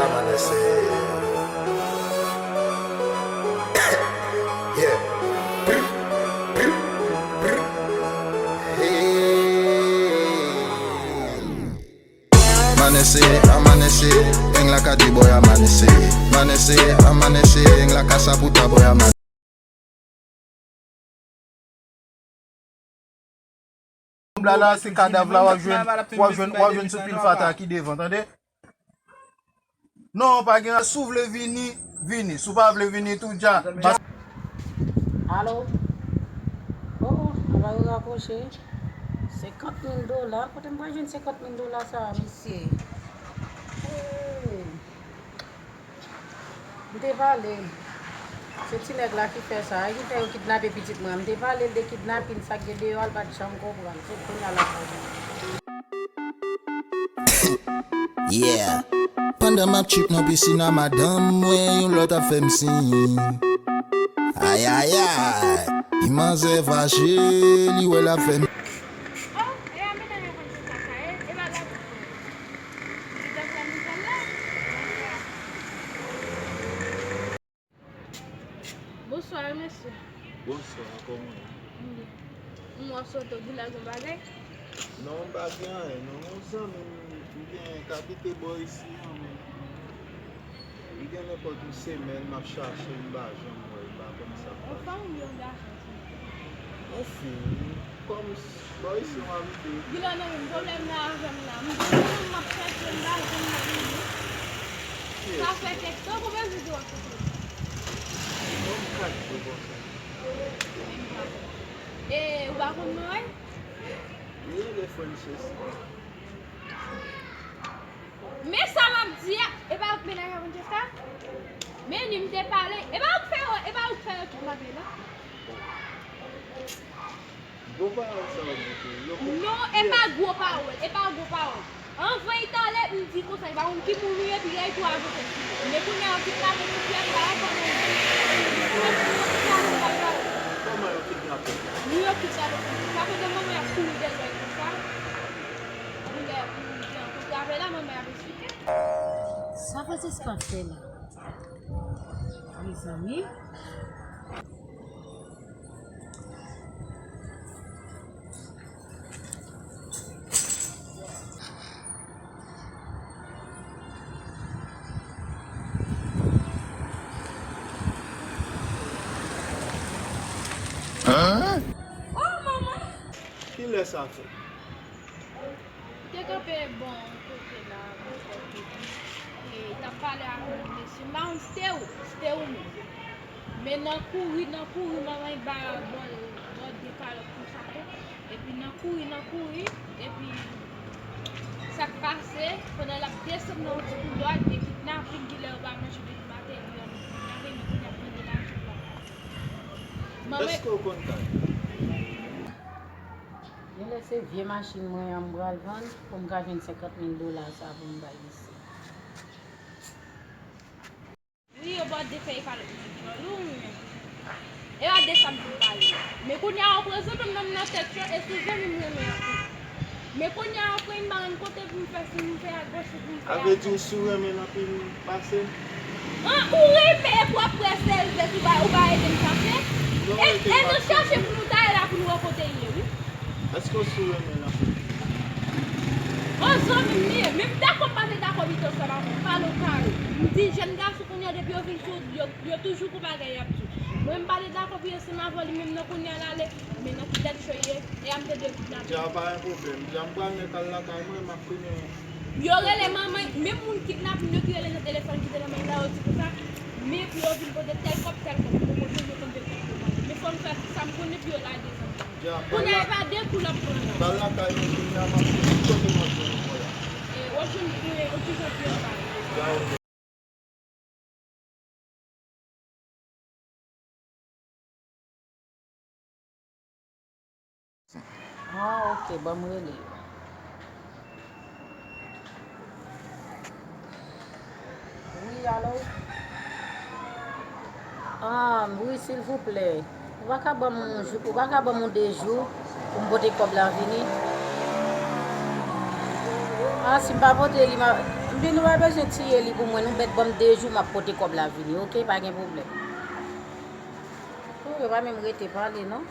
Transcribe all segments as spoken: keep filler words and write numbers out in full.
Amanese. Yeah. Brr, brr, brr. Hey. Amanese, amanese, en la ka di boy amanese. Amanese, amanese, en la ka saputa boy amanese. Nonm la la, se kadav la w ap jwenn, w ap jwenn, w ap jwenn sou pil fatra ki devan, tande? Non, pa gen, si w vle vini, vini. Si w pa vle vini tou, dja. Alo? Oh, oh, apa yo rakwoche? Senkant mil dola? Kote m pral jwenn senkant mil dola sa a, mesye? Oh. M te pale l. Se ti nèg la ki fè sa, ki fè yo kidnape pitit mwen. M te pale l de kidnapin, sa k gen deyò a, l pa t janm konprann. Se kounye a l ap konprann. Yeah. Pandan m ap trip nan pisin a madanm mwen, yon lòt ap fè m siy. Ayayay. Li manzè fache, li wè l ap fè m. Oh, e a medam yo konn fè sa, sa, e, e bagay. Bonswa, mesye. Bonswa, kòman w ye? M byen. M wè w sot, ou di lage yon bagay? Non, m pa gen anyen, non. Yon zanmi m, m gen k abite bò isi an, men li gen nenpòt yon semèn m ap chache l, m pa janm wè l, m pa konn sa k pase. Yon fanm oubyen yon gason? Yon fi wi. Kòm s-, bò isi m abite. Gilò, non, men pwoblèm nan avè m la. M gen yon moun m ap chèche, m pa janm wè li. Sa fè kèk tan, konbyen jou w ap chèche? Bon, kat jou konsa. E, ou pa konn non l? Li rele Francesca. Men sa m ap di a, e pa ou k mennaj a Francesca? Men li m te pale, e pa ou k fè yo, e pa ou k fè yo kidnape l, non? Gwo pawòl sa w di tou, yo konn. Non, e pa gwo pawòl, e pa gwo pawòl. Anvan talè, m di konsa, li pa konn ki moun ou ye, epi lè l tou avanse. Men kounye a, yo kidnape ti fi a, li pa wè kòman l ye. Kòman yo kidnape l? Wi, yo kidnape l. Sa fè de manman y ap kouri dèyè l konsa. Kounye a, pou l te rankontre avè l la, manman y ap esplike. Sa Francisca fè la? Mezanmi. Hein? Oh, manman! Kilè sa fèt? M te kanpe bò yon kote la, bò kote, e, t ap pale ak yon mesye, m pa konn si te ou, si te ou menm. Men nan kouri, nan kouri, manman ba bò, bò de kalòt konsa tou. Epi nan kouri, nan kouri, epi sa k pase, pandan l ap desann nan yon ti koulwa, gen kidnapin, genlè yo pa manje depi maten, li annik kidnape, men kounye a ap mande lajan papa. Manman. Èske w konn kay? Genlè se vye machin mwen an m pral vann pou m ka jwenn senkant mil dola sa pou m bay mesye. Wi, yo ba w de fèy kalòt nan djòl ou, wi, men. E pa de sa m fin pale. Men kounye a, ou prezante m nan tèt yo, e se zanmi m renmen anpil. Men kounye a, ou pran m pa konn kote pou m fè, si m fè agoch ou pou m fè adwat. Sa vle di ou si w renmen l anpil pase m? An, ou renmen epi w ap prese l vèt, ou pa, ou pa ede m chache. Non, e, e nou chache pou nou ta ye la pou nou wè kote l ye, wi. Èske w si w renmen l anpil? An, zanmi m li ye. Men m dakò, m pa te dakò biten sa la, m pale w kare. M di jèn gason kounye a, depi yo vin sou, yo, yo toujou gon bagay y ap di. Mwen, m pa te dakò pou yo se m avè w, li menm nan kounye a l ale, men nan ki tèt cho ye, e a m te dwe kidnape. Dja pa gen pwoblèm. Dja m pral nèt al lakay mwen, m ap tounen. Yo rele manman, menm moun kidnap m yo ki rele nan telefòn ki te nan men m la, yo di konsa, men pou yo vin pote tèl kòb, tèl kòb, pou yo pote, yo konn de kòb pou mwen. Men fò m fè sa m konnen pou yo lage zanmi. Dja, kounye a, e pa de kou l ap pran la. Bal lakay mwen kounye a, m ap konnen kote m ap jwenn kò la. E, w ap jwenn, e, w ap jwenn anpil anba. Dja, ok. Ah, ok, ban m rele yo. Wi, alo? Ah, wi, silvouplè. Ou pa ka ban m yon jou, ou pa ka ban m yon de jou pou m pote kòb la vini? Ah, si m pa pote li, m a, Ebyen, nou pa bezwen tiye li pou mwen, non, bèt, ban m de jou, m ap pote kòb la vini, oke? Pa gen pwoblèm. Pou yo pa menm rete pale, non.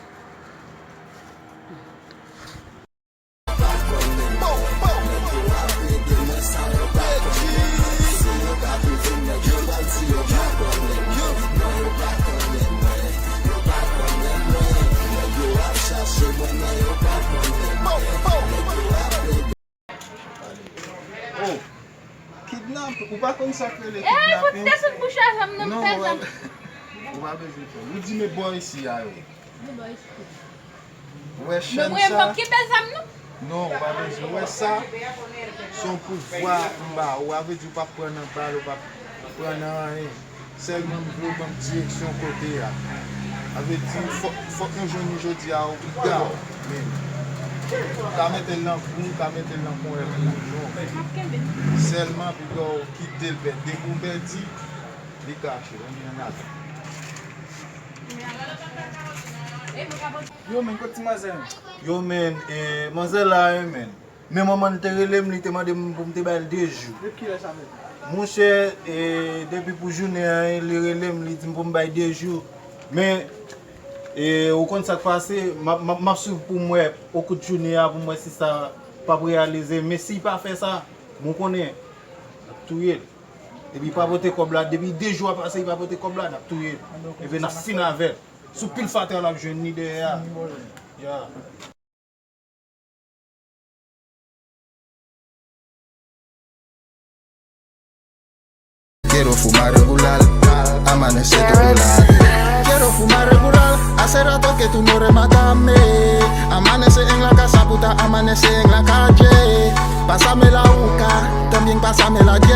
Oh, kidnap, ou pa konn sa k rele kidnaping? Ey, fout desann bouch a zanm nan, m fè zanm. Ou pa bezwen fè. Ou di men bò isi a yo ye. Ou wè chèn sa? Non, ou pa bezwen wè sa. Se yon pouvwa m ba ou. A vle di ou p ap pran nan bal, ou p ap pran nan anyen. Sèlman m vle w ban m direksyon kote a. A vle di, fòk, fòk nou jwenn li jodi a, ou piga w menm. Ou ka mete l nan kou, ou ka mete l nan ponyèt kou, non. Sèlman piga w kite l pèdi. Depi w pèdi, li kache, ann vin ann ale. Yo, men, kot ti manzè? Yo, men, eh, manzè la, eh, men. Men manman l te rele m, li te mande m pou m te bay l de jou. Depi kilè sa fè? Monchè, e, depi pou jounen an, li rele m, li di m pou m bay de jou. Men, e, ou konn sa k pase, m ap, m ap, m ap swiv pou m wè, okout jounen an, pou m wè si sa p ap reyalize. Men si l pa fè sa, bon, konnen, n ap touye l. Epi pa pote kòb la, depi de jou a pase, li pa pote kòb la, n ap touye l. Epi n ap fin avè l. Sou pil fatè l ap jwenn li dèyè a. Ya. Quiero fumar regular, amanece regular. Quiero fumar regular, hace rato que tú no rematas. Amanece en la casa, puta, amanece en la calle. Pásame la hookah, también pásame la hierba.